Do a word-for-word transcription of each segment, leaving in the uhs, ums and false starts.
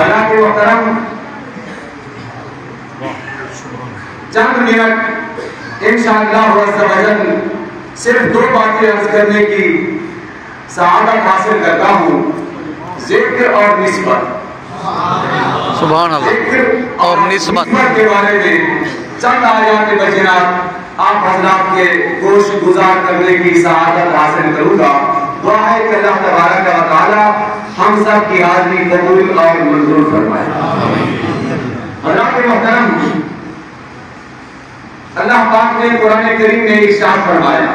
اللہ کے محترم، چند منٹ انشاءاللہ عز و جل صرف دو باتیں عرض کرنے کی سعادت حاصل کرتا ہوں۔ ذکر اور نسبت۔ سبحان اللہ۔ ذکر اور اور نسبت۔ نسبت کے بارے میں چند آیات بینات آپ حضرات کے گوش گزار کرنے کی سعادت حاصل کروں گا۔ دعا ہے کہ اللہ تبارک و تعالی ہم سب کی حاضری قبول اور منظور فرمائے۔ حضرات محترم، اللہ پاک نے قرآن کریم میں ارشاد فرمایا،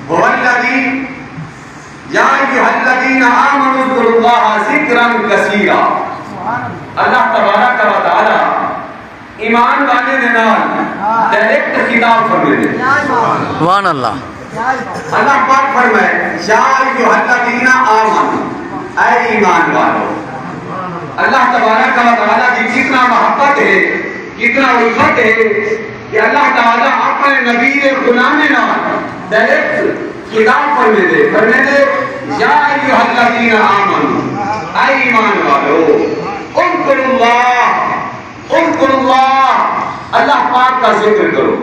هو الذی، یا ایھا الذین آمنوا اذکروا اللہ ذکرا کثیرا۔ اللہ تبارک و تعالی ایمان والے دے نال ڈائریکٹ خطاب فرمیندے۔ سبحان اللہ۔ اللہ پاک فرمائے، یا ایھا الذین آمنوا، اے ایمان والو۔ اللہ تبارک و تعالی دی کتنا محبت ہے، کتنا الفت ہے کہ اللہ تعالی اپنے نبی دے غلامیں نال ڈائریکٹ خطاب فرمیندے، فرمیندے، یا ایھا الذین آمنوا، اے ایمان والو، اذکروا اللہ، اذکروا اللہ، اللہ پاک کا ذکر کرو۔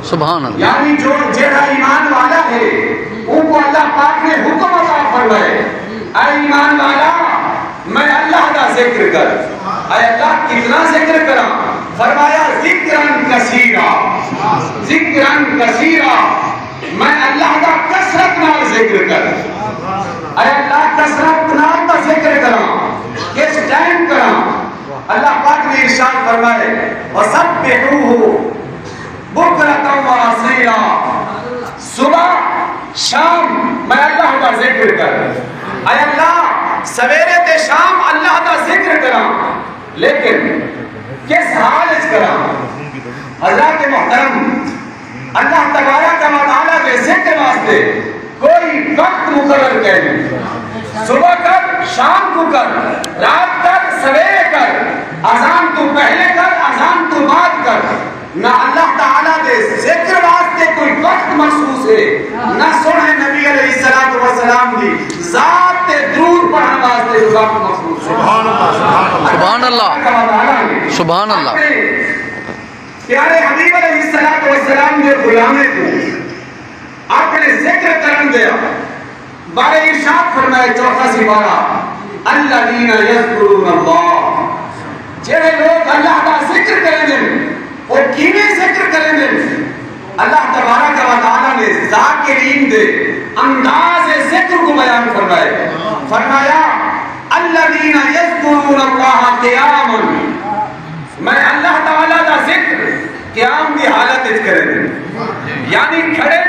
سبحان اللہ۔ یعنی جو، جیڑھا ایمان والا ہے، اوں کو اللہ پاک نے حکم عطا فرمائے، اے ایمان والا، میں اللہ دا ذکر کر۔ اے اللہ، کتنا ذکر کراں؟ فرمایا، ذکرا کثیرا، ذکرا کثیرا، میں اللہ دا کثرت نال ذکر کر۔ اے اللہ، کثرت نال دا ذکر کراں، کس ٹائم کراں؟ اللہ پاک نے ارشاد فرمائے، وسبحوہ بکرۃ و اصیلا، صبح شام میں اللہ دا ذکر کر۔ اے اللہ، سویرے تے شام اللہ دا ذکر کراں، لیکن کس حال وچ کراں؟ حضرات محترم، اللہ تبارک و تعالیٰ دے ذکر واسطے کوئی وقت مقرر کائنی۔ صبح کر، شام کوں کر، رات کر، سویرے کر، اذان توں پہلے کر، اذان توں بعد کر۔ نہ اللہ تعالیٰ دے ذکر واسطے کوئی وقت مخصوص ہے، نہ سوہݨے نبی علیہ الصلوۃ والسلام دی ذات تے درود پڑھݨ واسطے کوئی وقت مخصوص ہے۔ سبحان اللہ، سبحان اللہ۔ سبحان اللہ۔ اپݨے پیارے حبیب علیہ الصلوۃ والسلام دے غلامیں کوں اپݨے ذکر کرݨ دے بارے ارشاد فرمائے، چوتھا سپارہ، الذین یذکرون اللہ، جڑے لوگ اللہ دا ذکر کریندن، او کیویں ذکر کریندن؟ اللہ تبارک و تعالیٰ نے ذاکرین دے انداز ذکر کو بیان فرمائے، فرمایا، الذین یذکرون اللہ قیاما، میں اللہ تعالیٰ دا ذکر قیام دی حالت وچ کریندن، یعنی کھڑے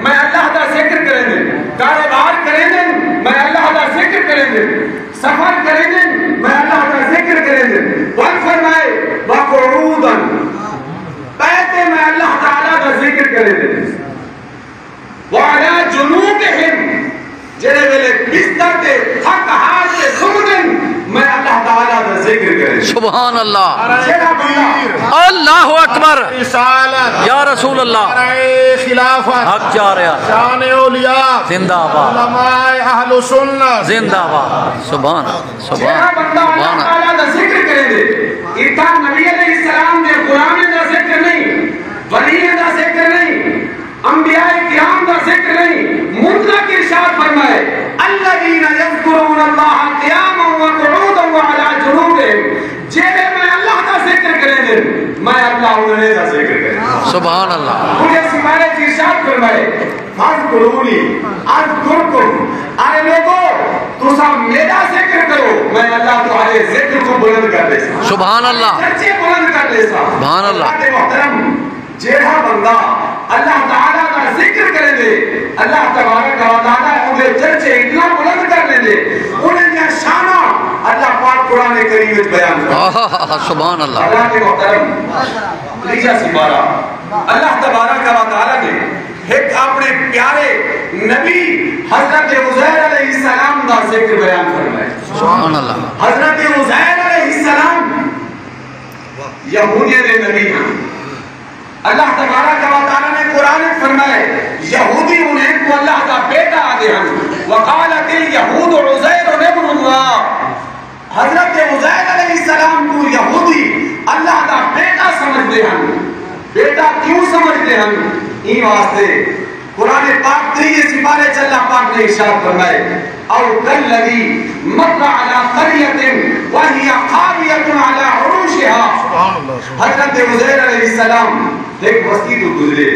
میں اللہ دا ذکر کریندن، کاروبار کریندن میں اللہ دا ذکر کریندن، سفر کریندن میں اللہ دا ذکر کریندن۔ ول فرمائے، وقعودا، پئے تے میں اللہ تعالیٰ دا ذکر کریندن۔ وعلی جنوبہم، جڑے ویلے بستر تے تھک ہار تے سمدن، میں اللہ تعالیٰ دا ذکر کریں۔ سبحان اللہ۔ جڑا بندہ اللہ اکبر۔ رسالت۔ یا رسول اللہ۔ نعرہ خلافت۔ حق جا رہا۔ شان اولیاء۔ زندہ باد۔ علماء اہل سنت۔ زندہ باد۔ سبحان اللہ۔ سبحان جڑا اللہ۔ بندہ اللہ سبحان اللہ۔ تعالیٰ دا ذکر کرے دے، اتھاں نبی علیہ السلام دے غلامیں دا ذکر نہیں، ولیاں دا ذکر نہیں، انبیاء کرام دا ذکر نہیں، مطلق ارشاد فرمائے، الذین یذکرون اللہ قیاما و قعودا و علی جنوبہم، جیڑھے میں اللہ دا ذکر کریندن، میں اللہ انہاں دا ذکر کرینداں۔ سبحان اللہ۔ انہاں سپارے چ ارشاد فرمائے، فاذکرونی اذکرکم، اے لوگو، تساں میݙا ذکر کرو، میں اللہ تہاݙے ذکر کوں بلند کر ݙیساں۔ سبحان اللہ۔ چرچے بلند کر ݙیساں۔ سبحان اللہ۔ اللہ دے محترم، جیڑھا بندہ اللہ تعالیٰ دا ذکر کریندے، اللہ تبارک و تعالیٰ اوندے چرچے اتنا بلند کر ݙیندے، انہاں دیاں شاناں اللہ پاک قرآن کریم وچ بیان کر۔ آہا، سبحان اللہ۔ اللہ دے محترم، تریجا سپارہ، اللہ تبارک و تعالیٰ نے ہک اپݨے پیارے نبی حضرت عزیر علیہ السلام دا ذکر بیان فرمایا۔ سبحان اللہ۔ حضرت عزیر علیہ السلام یہودیاں دے نبی ہن۔ اللہ تبارک و تعالیٰ نے قرآن وچ فرمائے، یہودی انہیں کو اللہ دا بیٹا آدھے ہن۔ وقالت الیہود عزیر ابن اللہ۔ حضرت سمجھدے ہن؟ بیٹا کیوں سمجھدے ہن؟ ایں واسطے قرآن پاک تریہے سپارے چ اللہ پاک نے ارشاد فرمائے، او کلذی مر علی قریۃ وہی خاویۃ علی عروشہا۔ سبحان اللہ، سبحان اللہ۔ حضرت عزیر علیہ السلام ہک وستی توں گزرے،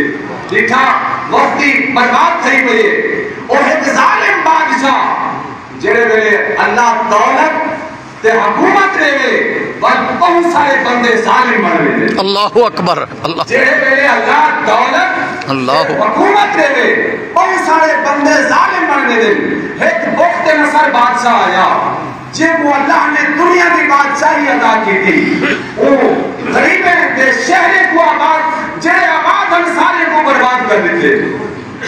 ݙٹھا وستی برباد تھئی پئی ہے، او ہک ظالم بادشاہ، جیڑھے ویلے اللہ دولت تے حکومت ݙیوے، ول ٻہوں سارے بندے ظالم بݨ ویندے۔ اللہ اکبر، اللہ۔ جیڑھے ویلے اللہ دولت اللہ۔ تے حکومت ݙیوے، ٻہوں سارے بندے ظالم بݨ ویندے۔ ہک بخت نصر بادشاہ آیا، جیکوں اللہ نے دنیا دی بادشاہی عطا کیتی۔ او غریبیں دے شہریں کوں آباد، جیڑھے آباد ہن، سارے کوں برباد کر ݙتے۔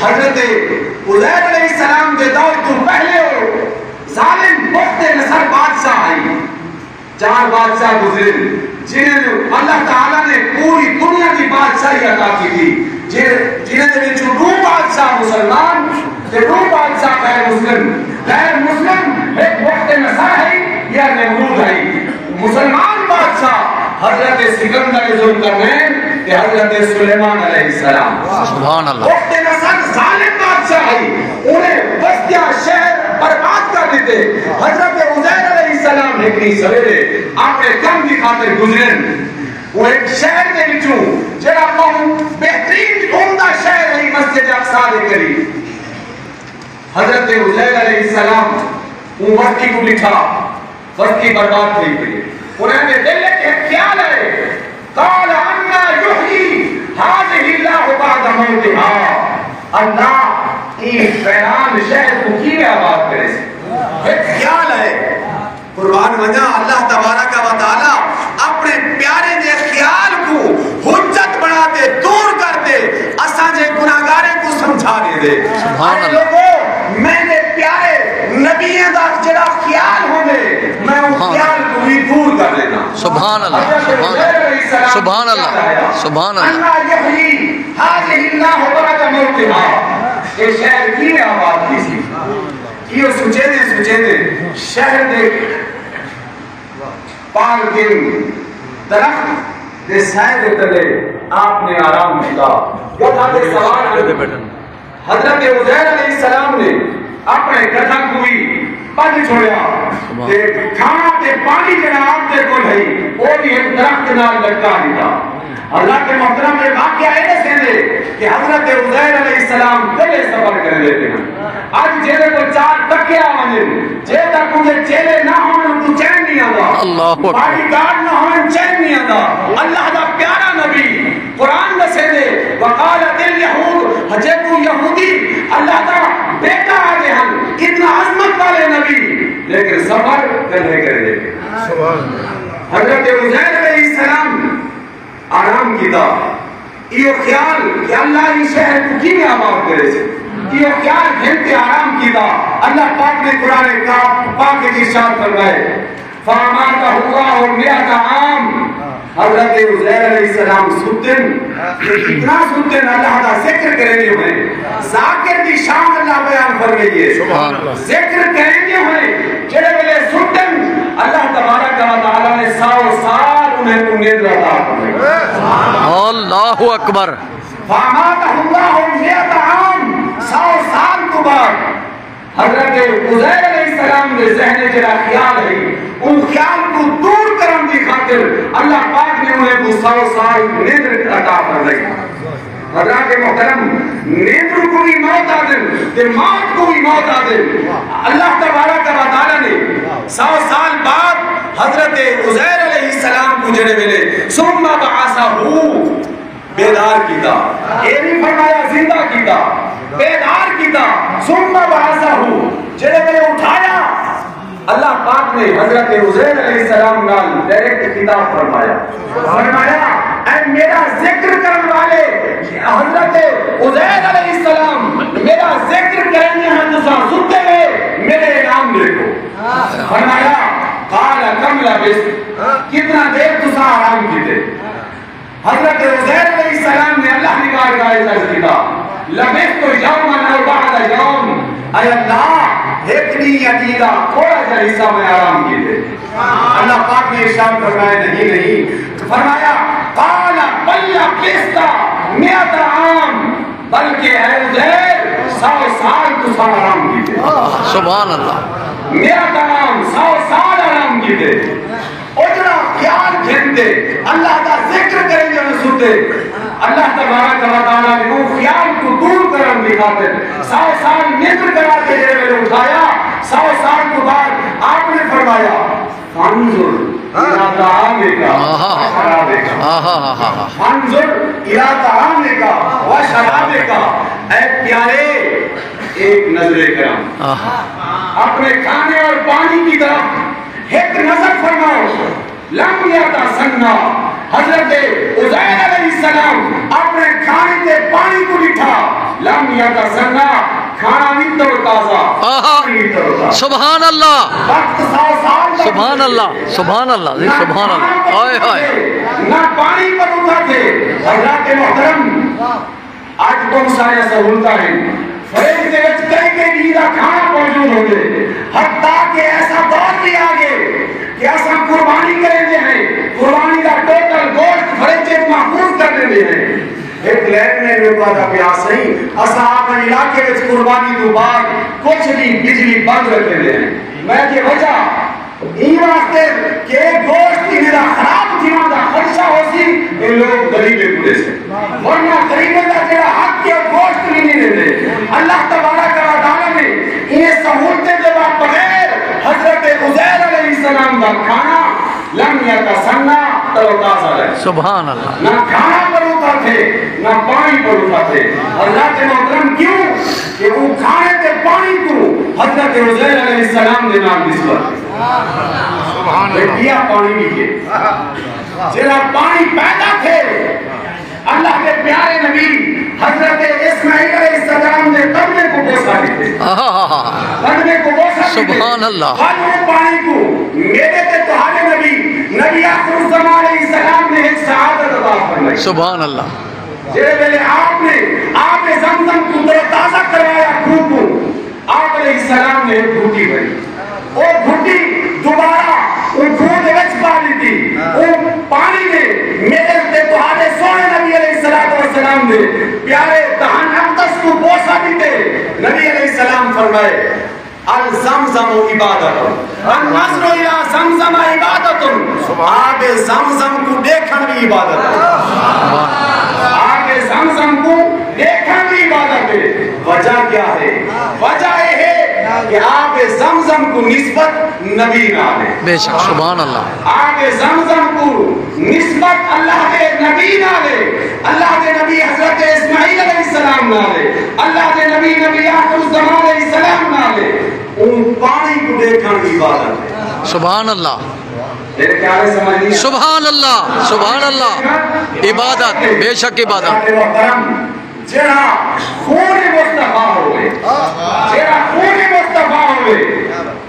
حضرت عزیر علیہ السلام دے دور توں پہلے او ظالم بخت نصر بادشاہ ہئی۔ چار بادشاہ گزرے، جنہیں نوں اللہ تعالیٰ نے پوری دنیا دی بادشاہی عطا کیتی، جے-، جنہیں دے وچوں ݙو بادشاہ مسلمان تے ݙو بادشاہ غیر مسلم۔ غیر مسلم ہک بخت نصر ہئی یا نمرود ہئی۔ مسلمان بادشاہ حضرت سکندر ذوالقرنین تے حضرت سلیمان علیہ السلام۔ سبحان اللہ۔ بخت نصر ظالم بادشاہ ہئی، انہیں وستیاں شہر برباد کر ݙتے۔ حضرت عزیر علیہ السلام ہک ݙینہہ سویرے اپݨے کم دی خاطر گزرن، او ہک شہر دے وچوں جیڑھا ٻہوں بہترین عمدہ شہر ہئی مسجد اقصیٰ دے قریب۔ حضرت عزیر علیہ السلام اوں وستی کوں ݙٹھا، وستی برباد تھئی پئی ہے۔ انہاں دے دل وچ ہک خیال آئے، قال انا یحیی ہذہ اللہ بعد موتہا، اللہ ایں ویران شہر کوں کیویں آباد کریسی؟ ہک خیال آئے۔ قربان ونجاں، اللہ تبارک و تعالیٰ اپݨے پیارے دے خیال کوں حجت بݨا تے دور کر تے اساں جے گناہگاریں کوں سمجھا ݙیندے۔ سبحان اللہ۔ لوگو، میݙے پیارے نبیاں دا جڑا خیال ہوندے، میں اوں ہاں۔ خیال کوں وی دور کر ݙینداں۔ سبحان اللہ، حضرت سبحان اللہ، عزیر علیہ السلام سبحان اللہ، کیا آیا؟ سبحان اللہ۔ انا یحیی ہذہ اللہ بعد موتہا۔ اے شہر کیویں آباد تھیسی؟ ایہو سوچیندے سوچیندے شہر دے پالگن درخت دے سائے دے تلے آپ نے آرام کیتا۔ گدھا تے سوار ہن۔ حضرت عزیر علیہ السلام نے اپݨے گدھا کوں وی ٻدھ چھوڑیا تے کھانا تے پاݨی جڑا آپ دے کول ہئی، او وی ہک درخت نال لٹکا ݙتا۔ اللہ دے محترم، اے واقعہ اے ݙسیندے کہ حضرت عزیر علیہ السلام کلھے سفر کریندے پئے ہن۔ اڄ جیڑھے کول چار ٹکے آ ونڄن، جے تک اوندے چیلے نہ ہوون، اونکوں چین نہیں آندا۔ اللہ اکبر۔ باڈی گارڈ نہ ہوون، چین نہیں آندا۔ اللہ دا پیارا نبی قرآن ݙسیندے، وقالت الیہود، جیکوں یہودی اللہ دا بیٹا آہدے ہن، اتنا عظمت والے نبی، لیکن سفر کلھے کریندے پئے۔ سبحان اللہ۔ حضرت عزیر علیہ السلام آرام کیتا۔ ایہو خیال کہ اللہ ایں شہر کوں کیویں آباد کریسی، ایہو خیال گھن تے آرام کیتا۔ اللہ پاک نے قرآن کا-، پاک وچ ارشاد فرمائے، فاماتہ اللہ مئۃ عام۔ حضرت عزیر علیہ السلام ستن، تے اتنا ستن، اللہ دا ذکر کریندے ہوئے۔ ذاکر دی شان اللہ بیان فرمائی ہے۔ سبحان اللہ۔ ذکر کریندے ہوئے جیڑھے ویلے ستن، اللہ تبارک و تعالیٰ نے سو سال انہیں کوں نیندر عطا فرمائی۔ اللہ اکبر۔ فاماتہ اللہ مئۃ عام، سو سال توں بعد حضرت عزیر علیہ السلام دے ذہن وچ جیڑھا خیال ہے، اوں خیال کوں دور کرݨ دی خاطر اللہ پاک نے انہیں کوں سو سال نیندر عطا فرمائی۔ حضرات محترم، نیندر کوں وی موت آہدن تے موت کوں وی موت آہدن۔ اللہ تبارک و تعالیٰ نے سو سال بعد حضرت عزیر علیہ السلام کوں جیڑھے ویلے ثم بعثہ، بیدار کیتا، اے نہیں فرمایا زندہ کیتا، بیدار کیتا، ثم بعثہ، جیڑھے ویلے اٹھایا، اللہ پاک نے حضرت عزیر علیہ السلام نال ڈائریکٹ خطاب فرمایا۔ فرمایا، اے میرا ذکر کرن والے، حضرت عزیر علیہ السلام، میرا ذکر کرن ہاں تساں ستے ہوئے، میرے انعام دیکھو۔ فرمایا، قال کم لبثت، کتنا دیر تساں آرام کیتے؟ حضرت عزیر علیہ السلام نے اللہ دی بارگاہ وچ عرض کیتا، لبثت یوما او بعض یوم، اے اللہ، ہک ݙینہہ یا ݙینہہ دا تھوڑا جہا حصہ میں آرام کیتے۔ اللہ پاک نے ارشاد فرمایا، نہیں، نہیں۔ فرمایا، قال لبثت مئة عام، بلکہ اے عزیر، سو سال تساں آرام کیتے۔ سبحان اللہ۔ مئة عام، سو سال آرام کیتے۔ او جڑا خیال گھن تے اللہ دا ذکر کریں جڑے ستے، اللہ تبارک و تعالیٰ نے او خیال کو دور کرن دی خاطر سو سال نندر کرا کے جڑے ویلے اٹھایا، سو سال تو بعد آپ نے فرمایا، فانظر الی طعامک و شرابک۔ فانظر الی طعامک و شرابک۔ اے پیارے، ایک نظر کرم۔ اپنے کھانے اور پانی کی طرف ایک نظر فرماؤ۔ لم یتسنہ، حضرت عزیر علیہ السلام اپنے کھانے تے پانی کو ݙٹھا، لم یتسنہ، کھانا بھی تر و تازہ، آہا۔ پانی بھی تر و تازہ۔ سبحان اللہ۔ وقت سو سال تک سبحان اللہ، سبحان اللہ، جی، نہ سبحان اللہ۔ کھانا پر ہائے، ہائے۔ تھے، نہ پانی پر اتھا تھے۔ حضرات محترم، اڄ بہت سارے سہولتاں ہیں، فریج دے وچ کئی کئی ݙینھ دا کھانا موجود ہوندے، حتیٰ کہ ایسا دور بھی آ ڳئے کہ اساں قربانی کریندے ہیں، قربانی دا ٹوٹل گوشت فریج وچ محفوظ کر ݙیندے ہیں۔ ہک لین مین میکوں آہدا پیا، سئیں، اساں اپݨے علاقے وچ قربانی توں بعد کجھ ݙینھ بجلی بند رکھیندے ہیں۔ میں آکھیا وجہ ایں واسطے کہ اے گوشت انہیں دا خراب تھیوݨ دا خدشہ ہوسی، اے لوگ غریبیں کوں ݙیسن، ورنہ غریبیں دا جیڑھا حق ہے، او گوشت وی نی ݙیندے۔ اللہ تبارک و تعالیٰ نے ایں سہولتیں دے بغیر حضرت عزیر علیہ السلام دا کھانا لم یتسنہ، تر و تازہ رہے۔ سبحان اللہ۔ نہ کھانا پروتھا تھے، نہ پانی پروتھا تھے۔ اللہ کے محترم، کیوں؟ کہ او کھانے تے پانی کوں حضرت عزیر علیہ السلام دے نال نسبت۔ سبحان اللہ۔ بھئی، پیا پانی بھی ہے۔ جیڑھا پانی پیدا تھے، اللہ دے پیارے نبی حضرت اسماعیل علیہ السلام دے قدمے کو بوسہ ݙتے۔ آہا۔ قدمے کو بوسہ ݙتے۔ سبحان اللہ۔ ول او پانی کو میݙے تے تہاݙے نبی، نبی آخر الزمان علیہ السلام نے ہک سعادت عطا فرمائی۔ سبحان اللہ۔ جیڑھے ویلے آپ نے آب زمزم کو تر و تازہ کروایا کھوہ کو، آپ علیہ السلام نے ایک گھٹی بھری۔ او گھٹی دوبارہ او کھوہ دے وچ پا ݙتی۔ او پانی نے میݙے تے تہاݙے سوہݨے نبی علیہ الصلوۃ والسلام دے پیارے دہن اقدس کو بوسہ ݙتے۔ نبی علیہ السلام فرمائے، الزمزم عبادت، النظر الی زمزم عبادت، آب زمزم کو ݙیکھݨ وی عبادت ہے۔ آب زمزم کو ݙیکھݨ وی عبادت ہے۔ وجہ کیا ہے؟ وجہ اے ہے کہ آب زمزم کو نسبت نبی نال ہے۔ بے شک، سبحان اللہ۔ آب زمزم کو نسبت اللہ دے نبی نال ہے، اللہ دے نبی حضرت اسماعیل علیہ السلام نال ہے، اللہ دے نبی، نبی آخر الزمان علیہ السلام نال ہے۔ اوں پانی کو ݙیکھݨ دی عبادت ہے۔ سبحان اللہ۔ میرے پیارے سماجی، سبحان اللہ، سبحان اللہ۔ عبادت، بے شک عبادت۔ اللہ کے محترم، جیڑھا خون مصطفیٰ ہووے، جیڑھا خون مصطفیٰ ہووے،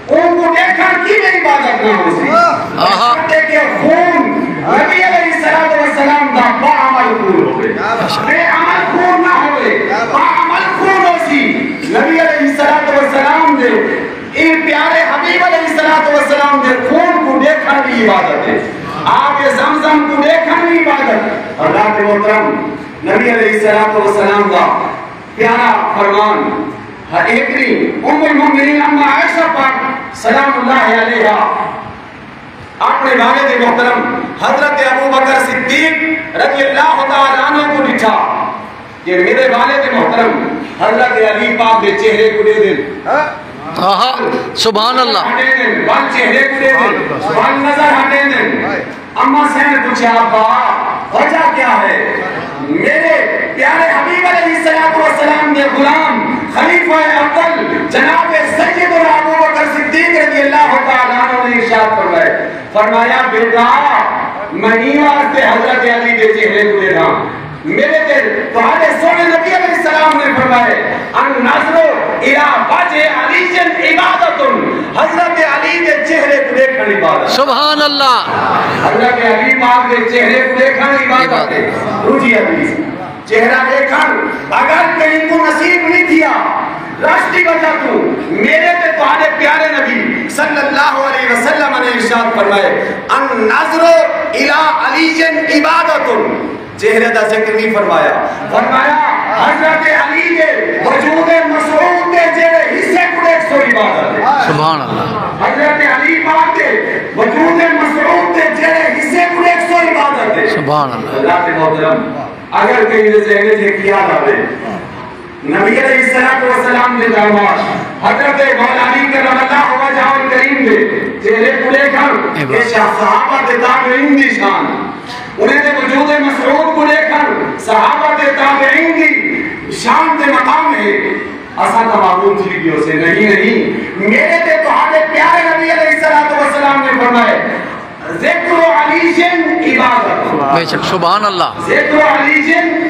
اوں کوں ݙیکھݨ کیویں عبادت نہ ہوسی؟ آہا۔ جیڑھا خون نبی علیہ الصلوۃ والسلام دا باعمل خون ہووے، بے عمل خون نہ ہووے، باعمل خون ہوسی۔ نبی علیہ الصلوۃ والسلام دے، اے پیارے حبیب علیہ الصلوۃ والسلام دے خون کوں ݙیکھݨ وی عبادت ہے، آب زمزم کوں ݙیکھݨ وی عبادت ہے۔ اللہ کے محترم، نبی علیہ الصلوۃ والسلام دا پیارا فرمان۔ ہر ہک ݙینہہ ام المؤمنین اماں عائشہ پاک سلام اللہ علیہا اپݨے والد محترم حضرت ابوبکر صدیق رضی اللہ تعالیٰ عنہ کوں ݙٹھا کہ میݙے والد محترم حضرت علی پاک دے چہرے کوں ݙیہدن۔ آہا، سبحان اللہ۔ ہٹیندن، ول چہرے کوں ݙیہدن، ول نظر ہٹیندن۔ اماں سئیں نے پچھیا، ابا، وجہ کیا ہے؟ میرے پیارے حبیب علیہ الصلوۃ والسلام دے غلام، خلیفہ اول جناب سیدنا ابوبکر صدیق رضی اللہ تعالیٰ عنہ نے ارشاد فرمایا، فرمایا، بیٹا، میں ایں واسطے حضرت علی دے چہرے کوں ݙیہداں۔ میݙے تے تہاݙے سوہݨے نبی علیہ السلام نے فرمائے، النظر الی وجہ علی عبادت، حضرت علی دے چہرے کوں ݙیکھݨ عبادت۔ سبحان اللہ۔ حضرت علی پاک دے چہرے کوں ݙیکھݨ عبادت ہے۔ ݙوجھی حدیث، چہرہ ݙیکھݨ اگر کہیں کوں نصیب نہیں تھیا، رش دی وجہ توں، میݙے تے تہاݙے پیارے نبی صلی اللہ علیہ وسلم نے ارشاد فرمائے، النظر الی علی عبادت، چہرے دا ذکر نہیں فرمایا۔ فرمایا، حضرت علی دے وجود مسعود دے جیڑھے حصے کوں ݙیکھسو، عبادت ہے۔ سبحان اللہ۔ حضرت علی پاک دے وجود مسعود دے جیڑھے حصے کوں ݙیکھسو، عبادت ہے۔ سبحان اللہ۔ حضرات محترم، اگر کہیں دے ذہن وچ ایک خیال آوے، نبی علیہ الصلوۃ والسلام دے داماد حضرت مولا علی کرم اللہ وجہہ الکریم دے چہرے کوں ݙیکھݨ، اے واہ۔ اے شاہ صحابہ تے تابعین دی شان، انہیں دے وجود مسعود کوں ݙیکھݨ، صحابہ تے تابعین دی شان تے مقام ہے۔ اساں تاں معمول تھی ڳیوسے، نہیں، نہیں، میرے تے تہاݙے پیارے نبی علیہ الصلوۃ والسلام نے فرمایا، ذکر علی عبادت۔ بے شک، سبحان اللہ۔ ذکر علی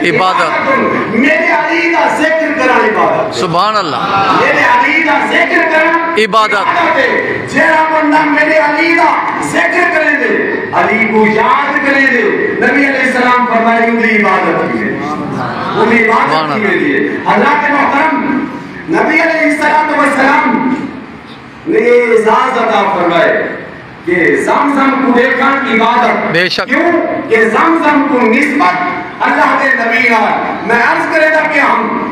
عبادت۔ عبادت۔ میرے علی دا ذکر کرݨ عبادت۔ سبحان اللہ۔ میرے علی دا ذکر کرݨ عبادت۔ عبادت ہے۔ جیڑھا بندہ میرے علی دا ذکر کریندے، علی کوں یاد کریندے، نبی علیہ السلام فرمائے، اوندی عبادت تھی ویندی ہے۔ اوندی عبادت سبحان اللہ۔ تھی ویندی ہے۔ حضرات محترم، نبی علیہ الصلوۃ والسلام نے اعزاز عطا فرمائے کہ زمزم کوں ݙیکھݨ عبادت۔ بے شک۔ کیوں کہ زمزم کوں نسبت اللہ دے نبی نال۔ میں عرض کریندا پیا ہم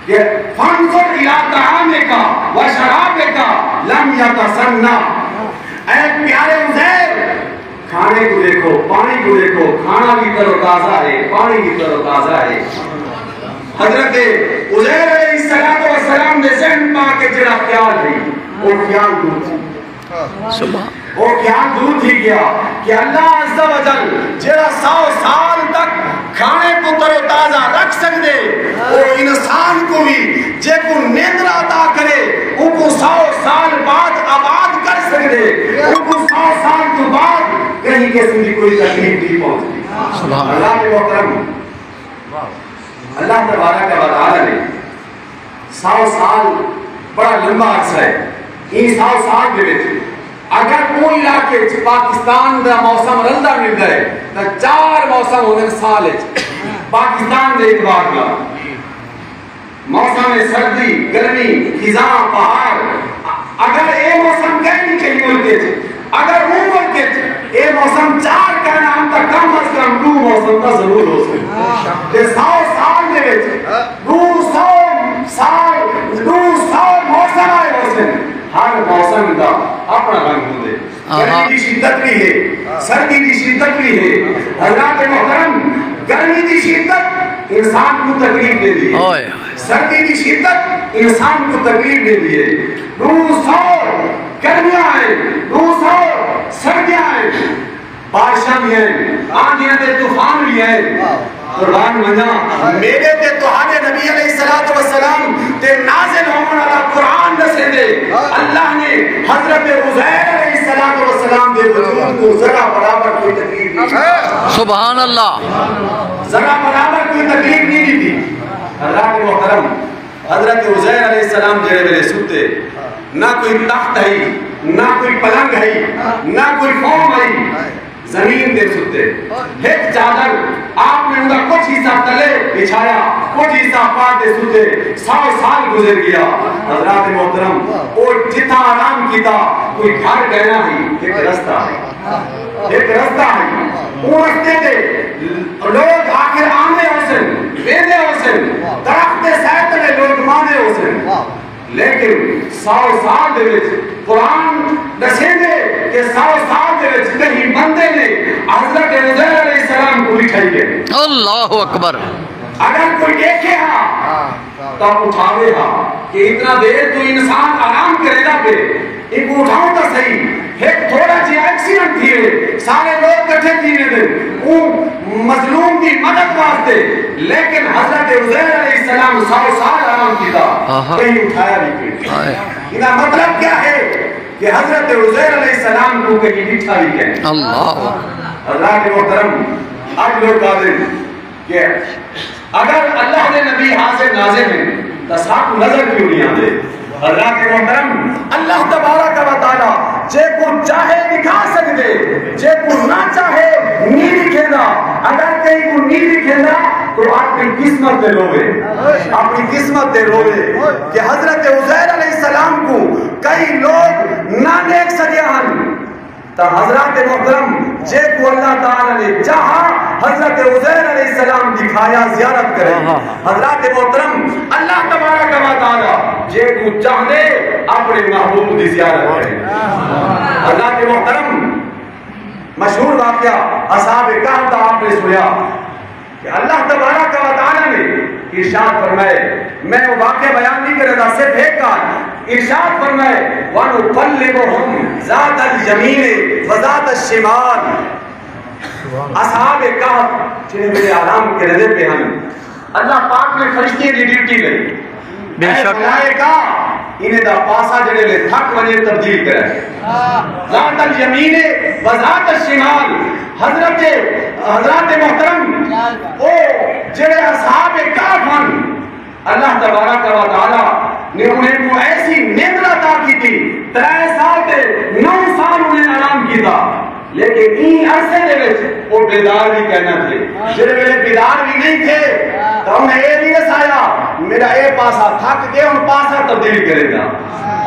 کہ فانظر الی طعامک و شرابک لم یتسنہ۔ اے پیارے عزیر، کھانے کوں ݙیکھو، پاݨی کوں ݙیکھو، کھاݨا وی تر و تازہ ہے، پاݨی وی تر و تازہ ہے۔ حضرت عزیر علیہ الصلوۃ والسلام دے ذہن پاک وچ جڑا خیال ہے، او خیال دور تھی۔ سبحان۔ او خیال دور تھی ڳیا کہ اللہ عز و جل جڑا سو سال تک کھانے کوں تر و تازہ رکھ سڳدے، او انسان کوں وی جیکوں نندر عطا کرے، اوکوں سو سال بعد آباد کر سڳدے، اوکوں سو سال توں بعد کہیں قسم دی کوئی تکلیف نہیں پہنچدی۔ سبحان۔ اللہ دے محترم، اللہ تبارک و تعالی نے سو سال بڑا لمبا عرصہ ہے۔ ایں سو سال دے وچ اگر اوں علاقے وچ پاکستان دا موسم رلدا ملدا ہے تاں چار موسم ہوندے سال وچ پاکستان دے اعتبار نال۔ موسم سردی، گرمی، خزاں، بہار، اگر اے موسم کہیں نہ کہیں ملک وچ، اگر اوں ملک وچ اے موسم چار کائناں ہن تاں کم از کم ݙو موسم تاں ضرور ہوسن۔ تے سو سال دے وچ ݙو سو سال، ݙو سو موسم آئے ہوسن۔ ہر موسم دا اپݨا رنگ ہوندے۔ آہا۔ گرمی دی شدت وی ہے، سردی دی شدت وی ہے۔ حضرات محترم، گرمی دی شدت انسان کوں تکلیف ݙیندی ہے۔ اوئے۔ سردی دی شدت انسان کوں تکلیف ݙیندی ہے۔ ݙو سو گرمیاں ہن، ݙو سو سردیاں ہن، بارشاں وی ہن، آندھیاں تے طوفان وی ہن۔ قربان ونجاں، میݙے تے تہاݙے نبی علیہ الصلوۃ والسلام تے نازل ہووݨ والا قرآن ݙسیندے، اللہ نے حضرت عزیر علیہ الصلوۃ والسلام دے وجود کوں ذرا برابر کوئی تکلیف نہیں ݙتی۔ سبحان اللہ۔ ذرا برابر کوئی تکلیف نہیں ݙتی۔ اللہ دے محترم، حضرت عزیر علیہ السلام جیڑھے ویلے ستے، نہ کوئی تخت ہئی، نہ کوئی پلنگ ہئی، نہ کوئی فوم ہئی، زمین تے ستے۔ ہک چادر آپ نے اوندا کجھ حصہ تلے بچھایا، کجھ حصہ پا تے ستے۔ سو سال گزر ڳیا۔ حضرات محترم، او جتھاں آرام کیتا، کوئی گھر ڳہݨا ہئی، ہک رستہ ہئی۔ ہک رستہ ہئی۔ اوں رستے تے لوگ آخر آندے ہوسن، ویندے ہوسن، درخت دے سائے تلے لوگ ماندے ہوسن۔ لیکن سو سال دے وچ قرآن ݙسیندے کہ سو سال دے وچ کہیں بندے نے حضرت عزیر علیہ السلام کوں ݙٹھا ہی کائنی۔ اللہ اکبر۔ اگر کوئی ݙیکھے ہا تاں اٹھاوے ہا کہ اتنا دیر تو انسان آرام کریندا پئے، اینکوں اٹھاؤ تاں صحیح۔ ہک تھوڑا جیہا ایکسیڈنٹ تھیوے، سارے لوگ کٹھے تھی ویندن اوں مظلوم دی مدد واسطے، لیکن حضرت عزیر علیہ السلام سو سال آرام کیتا، آہا۔ کہیں اٹھایا وی کوئی۔ ہائے۔ ایندا مطلب کیا ہے کہ حضرت عزیر علیہ السلام کوں کہیں ݙٹھا وی کائنی۔ اللہ۔ اللہ دے محترم، اڄ لوک آہدن کہ اگر اللہ دے نبی حاضر ناظر ہن تاں ساکوں نظر کیوں نہیں آندے؟ حضرات محترم، اللہ تبارک و تعالیٰ جیکوں چاہے ݙکھا سڳدے، جیکوں نہ چاہے نہیں ݙکھیندا۔ اگر کہیں کوں نہیں ݙکھیندا تو اپݨی قسمت تے رووے، اپݨی قسمت تے رووے کہ حضرت عزیر علیہ السلام کوں کئی لوگ نہ ݙیکھ سڳیا ہن۔ تاں حضرات محترم، جیکوں اللہ تعالیٰ نے چاہا، حضرت عزیر علیہ السلام دی کھایا زیارت کرے۔ ہاں، ہاں، ہاں۔ حضرات محترم، اللہ تبارک و تعالیٰ جیکوں چاہندے، اپنے محبوب دی زیارت کرے۔ حضرات محترم، مشہور واقعہ اصحاب کہف دا آپ نے سنیا۔ کہ اللہ تبارک و تعالیٰ نے ارشاد فرمائے، میں وہ واقعہ بیان نہیں کرے گا، صرف ایک ڳالھ ارشاد فرمائے، "ونقلبهم ذات الیمین و ذات الشمال۔" اصحاب کہف جنہیں ویلے آرام کریندے پئے ہن، اللہ پاک نے فرشتے دی ڈیوٹی لئی۔ بے اے شک۔ ملائکہ، انہیں دا پاسا جڑے لے تھک ونجے تبدیل کرے۔ ذات الیمین و ذات الشمال، حضرت، حضرات محترم، او جڑے اصحاب کہف ہن، اللہ تبارک و تعالیٰ نے انہیں کو ایسی نعمت عطا کی تھی، ترے سال تے نو سال انہیں آرام کیتا۔ لیکن ایں عرصے دے وچ او بیدار وی کائنا تھے۔ جڑے ویلے بیدار وی نہیں تھے، تاں انہیں اے نہیں ݙسایا، "میرا اے پاسا تھک ڳئے، ہݨ پاسا تبدیل کرے گا۔"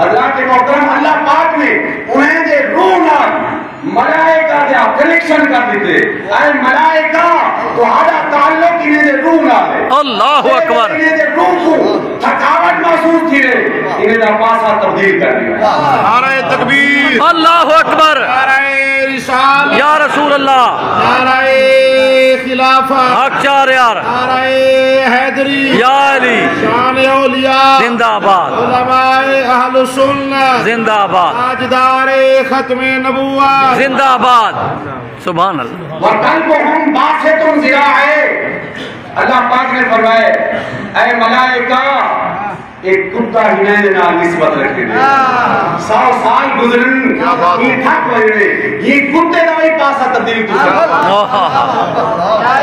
حضرات محترم، اللہ پاک نے انہیں دے روح نال ملائکہ دے کنیکشن کر ݙتے۔ اے ملائکہ، تہاݙا تعلق انہیں دے روح نال ہے۔ اللہ اکبر۔ انہیں دے روح کو تھکاوٹ محسوس تھی رہے، انہیں دا پاسا تبدیل کر ݙتا۔ نعرہ تکبیر۔ اللہ اکبر۔ نعرہ رسالت۔ یا رسول اللہ۔ نعرہ خلافت۔ حق چار یار۔ نعرہ حیدری۔ یا علی۔ شان اولیاء۔ زندہ باد۔ علماء اہل سنت۔ زندہ باد۔ تاجدار ختم نبوت۔ زندہ باد۔ سبحان اللہ۔ وقلبهم باسط ذراعيه۔ اللہ پاک نے فرمایا، اے ملائکہ، ایک کتا ہی میں نال نسبت رکھے دے۔ سو سال گزرن، یہ تھک وجنے، یہ کتے دا بھی پاسا تبدیل کر سکتا۔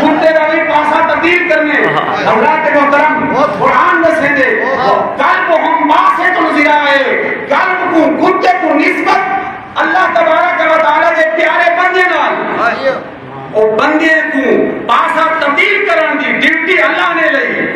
کتے دا بھی پاسا تبدیل کرنے۔ حضرات محترم، قرآن دسے دے، قلبهم باسط ذراعيه، قلب کو، کتے کو نسبت اللہ تبارک و تعالیٰ دے پیارے بندے نال، او بندے کو پاسا تبدیل کرن دی ڈیوٹی اللہ نے لئی۔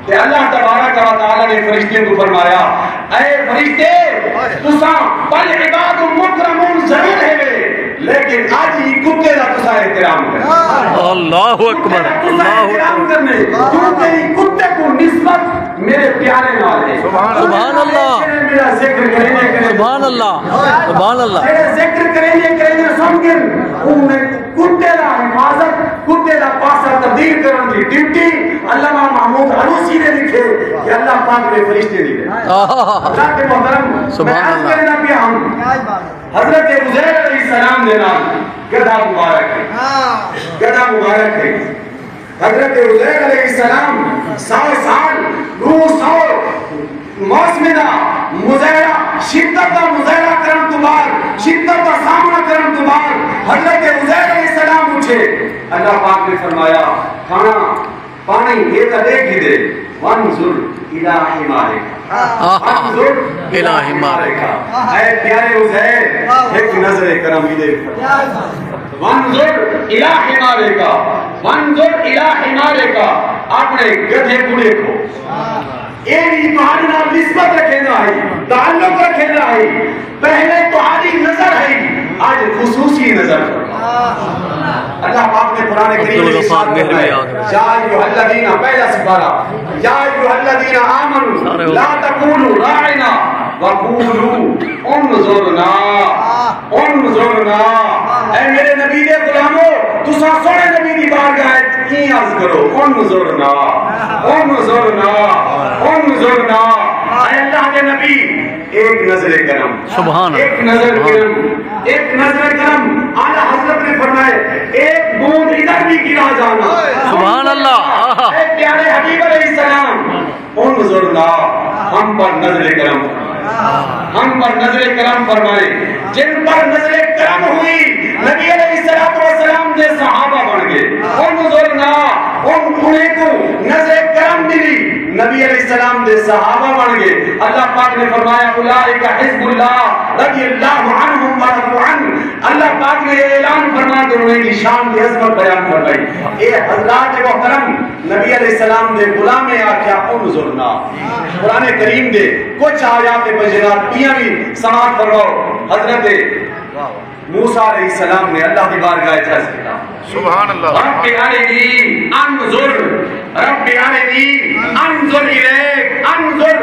تے اللہ تبارک و تعالیٰ نے فرشتے کو فرمایا، "اے فرشتے، تساں بل عباد مکرمون ضرور ہیوے، لیکن اج ہی کتے دا تساں احترام کرنا۔" اللہ اکبر، کتے دا تساں اللہ احترام اکبر۔ کرنے، کیونکہ ہی کتے کو نسبت میرے پیارے نال ہے۔ سبحان اللہ۔ جڑے میرا ذکر کریں گے، کریں گے۔ سبحان اللہ۔ سبحان اللہ۔ جڑے ذکر کریں گے، کریں گے، سن کے انہیں کتے دا حفاظت، کتے دا پاسا تبدیل کرن دی ڈیوٹی علامہ محمود عروسی نے لکھے کہ اللہ پاک نے فرشتے دی ہے۔ آہا۔ حضرات محترم، سبحان میں عرض اللہ۔ کرنا پیا ہوں، حضرت عزیر علیہ السلام دے نال گدھا مبارک ہے۔ گدھا مبارک ہے۔ حضرت عزیر علیہ السلام سو سال، نو سو موسم دا مظاہرہ، شدت دا مظاہرہ کرن تو بعد، شدت دا سامنا کرن تو بعد حضرت عزیر علیہ السلام اٹھے۔ اللہ پاک نے فرمایا، کھانا، پانی، یہ تاں ݙیکھ گھدے، وانظر الی حمارک۔ وانظر الی حمارک۔ اے پیارے عزیر، ہک نظر کرم ݙے۔ وانظر الی حمارک، وانظر الی حمارک، اپݨے گدھے کوں ݙیکھو۔ اے وی تہاݙے نال نسبت رکھیندا ہئی، تعلق رکھیندا ہئی۔ پہلے تہاݙی نظر ہئی، اڄ خصوصی نظر۔ اللہ پاک نے قرآن کریم میں ارشاد فرمائے، یا ایھا الذین، پہلا سپارہ، یا ایھا الذین آمنوا لا تقولوا راعنا وقولوا انظرنا، انظرنا۔ اے میرے نبی دے غلامو، تساں سوہݨے نبی دی بارگاہ وچ ایں عرض کرو، انظرنا، انظرنا، انظرنا۔ اے اللہ دے نبی، ایک نظر کرم۔ سبحان اللہ۔ ایک نظر کرم، ایک نظر کرم۔ اعلیٰ حضرت نے فرمائے، ایک بوند ادھر بھی گرا جانا۔ سبحان اللہ۔ اے پیارے حبیب علیہ السلام، انظرنا، ہم پر نظر کرم فرمائے۔ ہم پر نظر کرم فرمائے۔ جن پر نظر کرم ہوئی، نبی علیہ الصلوۃ والسلام دے صحابہ بݨ ڳئے۔ انظرنا، ان، انہیں کو نظر کرم ملی، نبی علیہ السلام دے صحابہ بݨ ڳئے۔ اللہ پاک نے فرمایا، اولئک حزب اللہ، رضی اللہ عنہم ورضوا عنہ۔ اللہ پاک نے یہ اعلان فرما کے انہیں کی شان دی عظمت بیان فرمائی۔ اے حضرات محترم، نبی علیہ السلام دے غلام آکھیا، انظرنا۔ قرآن کریم دے کچھ آیات بینات ٻیاں وی سماعت فرماؤ۔ حضرت موسیٰ علیہ السلام نے اللہ دی بارگاہ اچ عرض کیتا، سبحان اللہ۔ رب ارنی انظر، رب ارنی انظر الیک، انظر،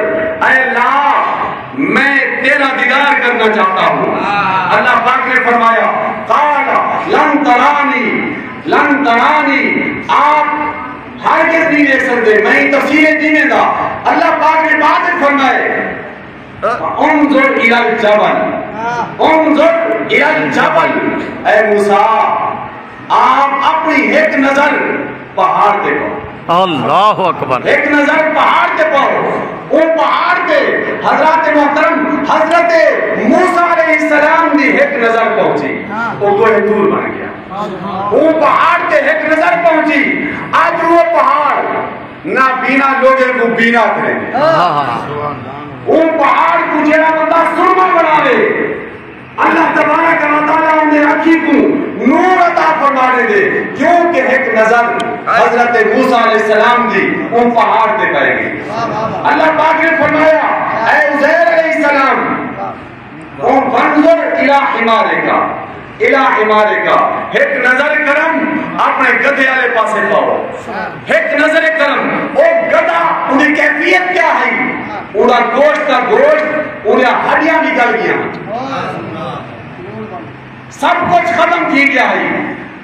اے اللہ، میں تیرا دیدار کرنا چاہتا ہوں۔ اللہ پاک نے فرمایا، قال لن ترانی، لن ترانی، آپ ہرگز نہیں دیکھ سکتے، میں تفصیلیں نہیں دیندا۔ اللہ پاک نے بعد وچ فرمائے، انظر الی الجبل، انظر الی الجبل، اے موسیٰ، آپ اپنی ہک نظر پہاڑ تے پاؤ۔ اللہ اکبر۔ ہک نظر پہاڑ تے پاؤ۔ او پہاڑ تے حضرات محترم، حضرت موسیٰ علیہ السلام دی ہک نظر پہنچی، او کوہ طور بن گیا۔ او پہاڑ تے ہک نظر پہنچی، اڄ او پہاڑ نابینا لوگیں کوں بینا کرے۔ ہاں، ہاں۔ او پہاڑ کوں جیڑھا بندہ سرما بݨاوے، اللہ تبارک و تعالیٰ اوندے اکھیں کوں نور عطا فرما ݙیندے، کیونکہ ہک نظر حضرت موسیٰ علیہ السلام دی اوں پہاڑ تے پئے ڳئی۔ اللہ پاک نے فرمایا، اے عزیر علیہ السلام، او وانظر الی حمارک، الی حمارک، ہک نظر کرم اپݨے گدھے والے پاسے پاؤ۔ ہک نظر کرم، او گدھا، اوندی کیفیت کیا ہئی؟ اوندا گوشت دا گوشت، اوندیاں ہݙیاں وی گل ڳیاں، سب کچھ ختم تھی ڳیا ہئی۔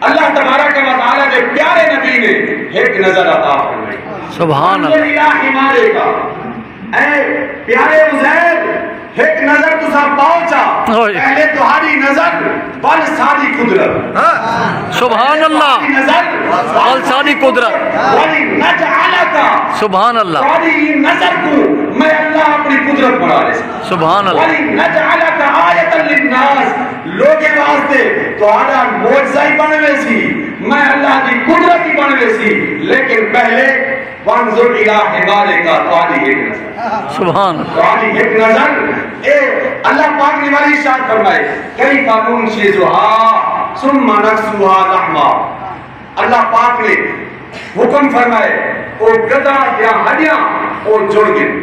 اللہ تبارک و تعالیٰ دے پیارے نبی نے ہک نظر عطا فرمائی۔ سبحان اللہ۔ وانظر الی حمارک، اے پیارے عزیر، ہک نظر تساں پاؤ چا، اوئے۔ پہلے تہاݙی نظر، ول ساݙی قدرت۔ ہاں۔ سبحان اللہ۔ تہاݙی نظر، ول ساݙی قدرت۔ ولنجعلک، سبحان اللہ۔ تہاݙی نظر کوں میں اللہ اپݨی قدرت بݨا ݙیساں۔ سبحان اللہ۔ ولنجعلک آیۃ للناس، لوگیں واسطے تہاݙا معجزہ ہی بݨ ویسی، میں اللہ دی قدرت ہی بݨ ویسی، لیکن پہلے وانظر الی حمارک، تہاݙی ہک نظر۔ سبحان اللہ۔ تہاݙی ہک نظر، اے اللہ پاک نے والی ارشاد فرمائے، کیف ننشزها ثم نکسوها لحما۔ اللہ پاک نے حکم فرمائے، او گدھا دیاں ہݙیاں او جڑ ڳئن،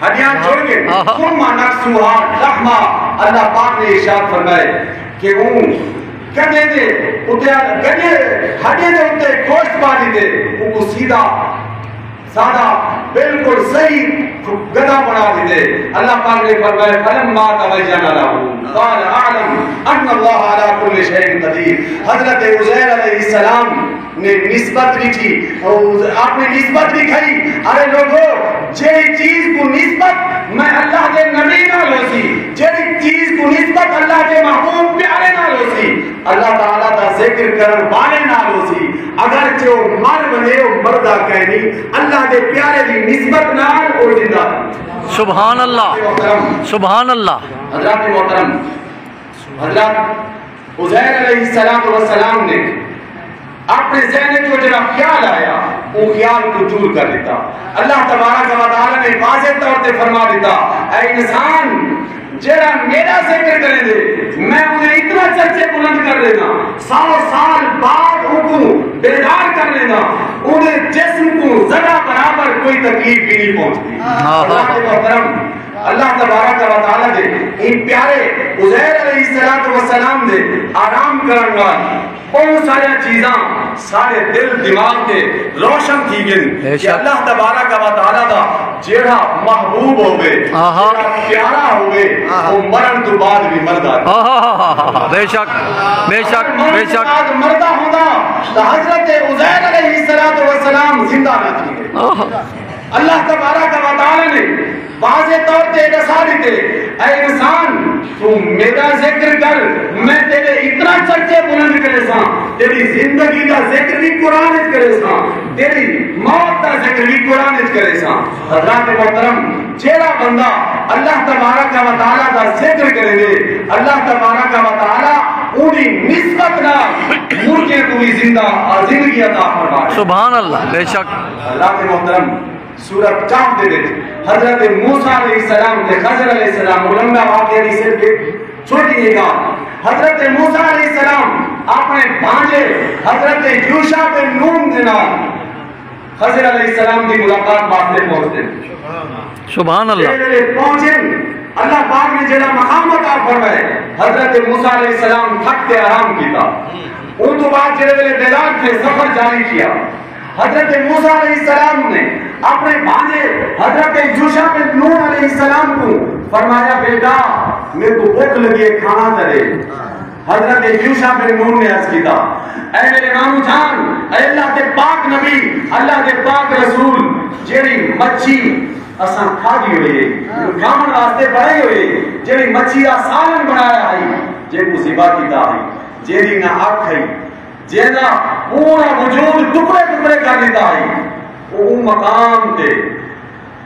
ہݙیاں جڑ ڳئن۔ آہا۔ ثم نکسوها لحما، اللہ پاک نے ارشاد فرمائے کہ اوں گدھے دے اتے، گدھے ہݙیاں دے اتے گوشت پا ݙتے، اونکوں سیدھا سادہ، بالکل صحیح گدھا بݨا ݙتے۔ اللہ پاک نے فرمایا، فلما تبین لہ قال اعلم ان اللہ علی کل شیء قدیر۔ حضرت عزیر علیہ السلام نے نسبت ݙٹھی، اپݨی نسبت ݙکھائی، ارے لوگو، جیڑھی چیز کوں نسبت میں اللہ دے نبی نال ہوسی، جیڑھی چیز کوں نسبت اللہ دے محبوب پیارے نال ہوسی، اللہ تعالیٰ دا ذکر کرݨ والے نال ہوسی، اگرچہ او مر ونڄے، او مردا کائنی، اللہ دے پیارے دی نسبت نال او زندہ رہندے۔ سبحان اللہ۔ محترم۔ سبحان اللہ۔ حضرات محترم، حضرت عزیر علیہ الصلوۃ والسلام نے اپݨے ذہن وچ او جیڑھا خیال آیا، او خیال کوں دور کر ݙتا۔ اللہ تبارک و تعالیٰ نے واضح طور تے فرما ݙتا، اے انسان، جیڑھا میݙا ذکر کریندے، میں اوندے اتنا چرچے بلند کر ݙینداں، سو سال بعد اونکوں بیدار کر ݙینداں، اوندے جسم کوں ذرہ برابر کوئی تکلیف وی نہیں پہنچدی۔ آہا۔ اللہ دے محترم، اللہ تبارک و تعالیٰ دے ایں پیارے عزیر علیہ الصلوۃ والسلام دے آرام کرݨ نال بہت ساریاں چیزاں سارے دل دماغ تے روشن تھی ڳن بے کہ شک۔ اللہ تبارک و تعالیٰ دا جیڑھا محبوب ہووے، آہا۔ جیڑھا پیارا ہووے، آہا۔ او مرݨ توں بعد وی مردا ہے۔ آہا۔ بے شک، بے شک، مرݨ بے توں شک۔ بعد مردا ہوندا تاں حضرت عزیر علیہ الصلوۃ والسلام زندہ نہ تھیندے۔ آہا۔ اللہ تبارک و تعالیٰ نے واضح طور تے ݙسا ݙتے، اے انسان، توں میݙا ذکر کر، میں تیݙے اتنا چرچے بلند کریساں، تیݙی زندگی دا ذکر وی قرآن وچ کریساں، تیݙی موت دا ذکر وی قرآن وچ کریساں۔ حضرات محترم، جیڑھا بندہ اللہ تبارک و تعالیٰ دا ذکر کریندے، اللہ تبارک و تعالیٰ اوندی نسبت نال مردے کوں وی زندہ، زندگی عطا فرما ݙے۔ سبحان اللہ، بے شک۔ حضرات محترم، سورۃ کہف دے وچ حضرت موسیٰ علیہ السلام تے خضر علیہ السلام، او لمبا واقعہ نہیں، صرف ہک چھوٹی جئی ڳالھ۔ حضرت موسیٰ علیہ السلام اپݨے بھانجے حضرت یوشع بن نون دے نال خضر علیہ السلام دی ملاقات واسطے پہنچدے۔ سبحان اللہ۔ جیڑھے ویلے پہنچن، اللہ پاک نے جڑا مقام عطا فرمائے، حضرت موسیٰ علیہ السلام تھک تے آرام کیتا۔ اوں توں بعد جڑے ویلے بیدار تھے، سفر جاری کیا۔ حضرت موسیٰ علیہ السلام نے اپنے بھانجے حضرت یوشع بن نون علیہ السلام کو فرمایا، "بیٹا، میرے کو بھوک لگی ہے، کھانا دے دے۔" حضرت یوشع بن نون نے عرض کیتا، "اے میرے مامو جان، اے اللہ دے پاک نبی، اللہ دے پاک رسول، جیڑھی مچھی اساں کھادی ہوئی ہے، کھاوݨ واسطے بݨائی ہوئی ہے، جیڑھی مچھی دا سالن بݨایا ہئی، جیکوں ذبح کیتا ہئی، جیندی نہ اکھ ہئی، جیندا پورا وجود ٹکڑے ٹکڑے کر ݙتا ہئی، او اوں مقام تے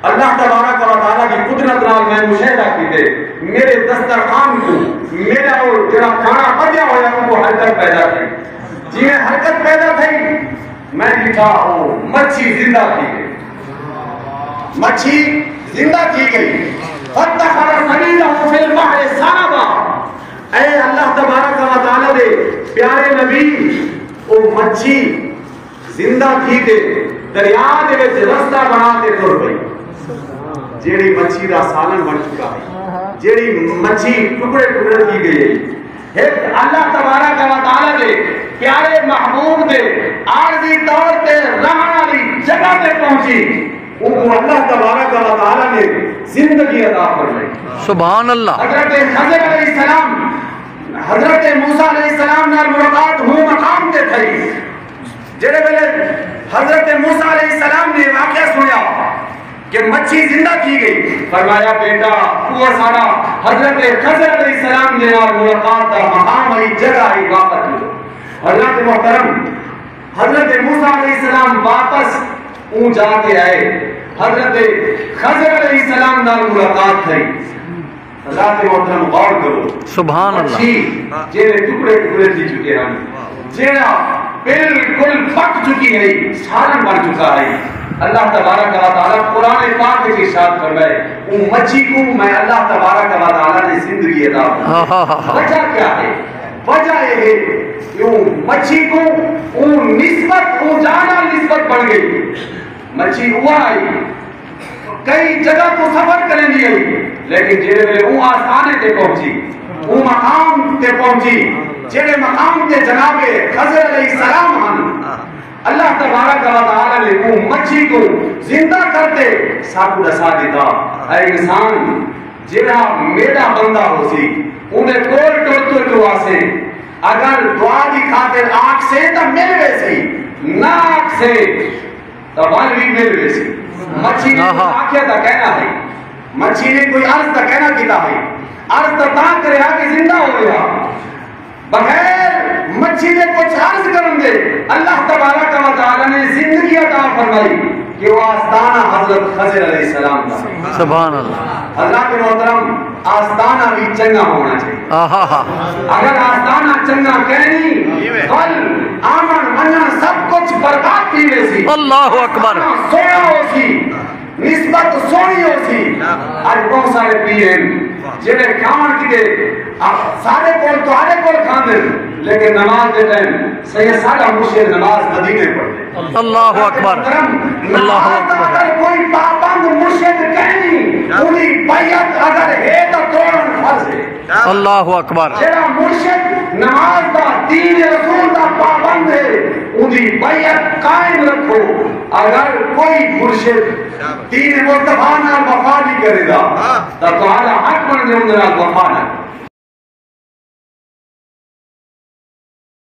اللہ تبارک و تعالیٰ دی قدرت نال میں مشاہدہ کیتے، میرے دسترخوان کوں، میرا او جڑا کھانا پڄا ہویا، اوں کوں حرکت پیدا تھئی۔ جیویں حرکت پیدا تھئی، میں ݙٹھا او مچھی زندہ تھی ڳئی۔" مچھی زندہ تھی ڳئی۔ "فاتخذ سبيله في البحر سربا۔" اے اللہ تبارک و تعالیٰ دے پیارے نبی، او مچھی زندہ تھی تے دریا دے وچ رستہ بݨا تے ٹر پئی۔ جیڑھی مچھی دا سالن بݨ چکا ہے، جیڑھی مچھی ٹکڑے ٹکڑے تھی ڳئی ہے، ہک اللہ تبارک و تعالیٰ دے پیارے محبوب دے عارضی طور تے رہݨ والی جگہ تے پہنچی، اونکوں اللہ تبارک و تعالیٰ نے زندگی عطا فرمائی۔ سبحان اللہ۔ حضرت خضر علیہ السلام، حضرت موسیٰ علیہ السلام نال ملاقات ہوں مقام تے تھئی۔ جیڑھے ویلے حضرت موسیٰ علیہ السلام نے واقعہ سنیا کہ مچھی زندہ تھی ڳئی، فرمایا، "بیٹا، او ساݙا حضرت خضر علیہ السلام دے نال ملاقات دا مقام والی جگہ ہئی، واپس لو۔" اللہ دے محترم، حضرت موسیٰ علیہ السلام واپس اوں جا تے آئے، حضرت خضر علیہ السلام نال ملاقات تھئی۔ حضرات محترم، غور کرو۔ سبحان اللہ۔ مچھی جیڑھے ٹکڑے ٹکڑے تھی چکے ہن، جیڑھا بالکل پک چکی ہے، سالن بݨ چکا ہے۔ اللہ تبارک و تعالیٰ قرآن پاک وچ ارشاد فرمائے، "اوں مچھی کوں میں اللہ تبارک و تعالیٰ نے زندگی عطا فرمائی۔" ہاں، ہاں، ہاں، ہاں۔ وجہ کیا ہے؟ وجہ یہ ہے کہ اوں مچھی کوں اوں نسبت، اوں جاہ نال نسبت بݨ ڳئی۔ مچھی اوا آئی، کئی جگہ توں سفر کریندی ہئی، لیکن جیڑھے ویلے اوں آستانے تے پہنچی، اوں مقام تے پہنچی، جیڑھے مقام تے جناب خضر علیہ السلام ہن، اللہ تبارک و تعالیٰ نے اوں مچھی کوں زندہ کر تے ساکوں ݙسا ݙتا، اے انسان، جیڑھا میݙا بندہ ہوسی، اوندے کول ٹر ٹر کے آسیں، اگر دعا دی خاطر آکھسیں تاں مل ویسی، نہ آکھسیں تاں ول وی مل ویسی۔ مچھی نے کوئی آہا۔ آکھیا تاں کائنا ہئی، مچھی نے کوئی عرض تاں کائنا کیتا ہئی، عرض تاں تاں کریا کہ زندہ ہو رہیا۔ بغیر مچھی دے کچھ عرض کرن دے اللہ تبارک و تعالیٰ نے زندگی عطا فرمائی کہ وہ آستانہ حضرت خضر علیہ السلام دا۔ سبحان اللہ۔ حضرات محترم، آستانہ بھی چنگا ہونا چاہیے۔ آہا۔ اگر آستانہ چنگا کائنی، کل آمن منن سب کچھ برباد تھی ویسی۔ اللہ اکبر۔ آستانہ سونا ہوسی، نسبت سوہݨی ہوسی۔ اڄ ٻہوں سارے پیر ہن جیڑھے کھاوݨ کیتے، آ، سارے کول، تہاݙے کول کھاندے ہن، لیکن نماز دے ٹائم سئیں ساݙا مرشد نماز مدینے پڑھدے۔ اللہ اکبر۔ محترم، اللہ نماز دا اکبر۔ اگر کوئی پابند مرشد کائنی، اوندی بیعت اگر ہے تاں توڑݨ فرض ہے۔ اللہ اکبر۔ جیڑھا مرشد نماز دا، دین رسول دا پابند ہے، اوندی بیعت قائم رکھو۔ اگر کوئی مرشد دین مصطفیٰ نال وفا نہیں کریندا، تاں تہاݙا حق بݨدے اوندے نال وفا نہ کرو۔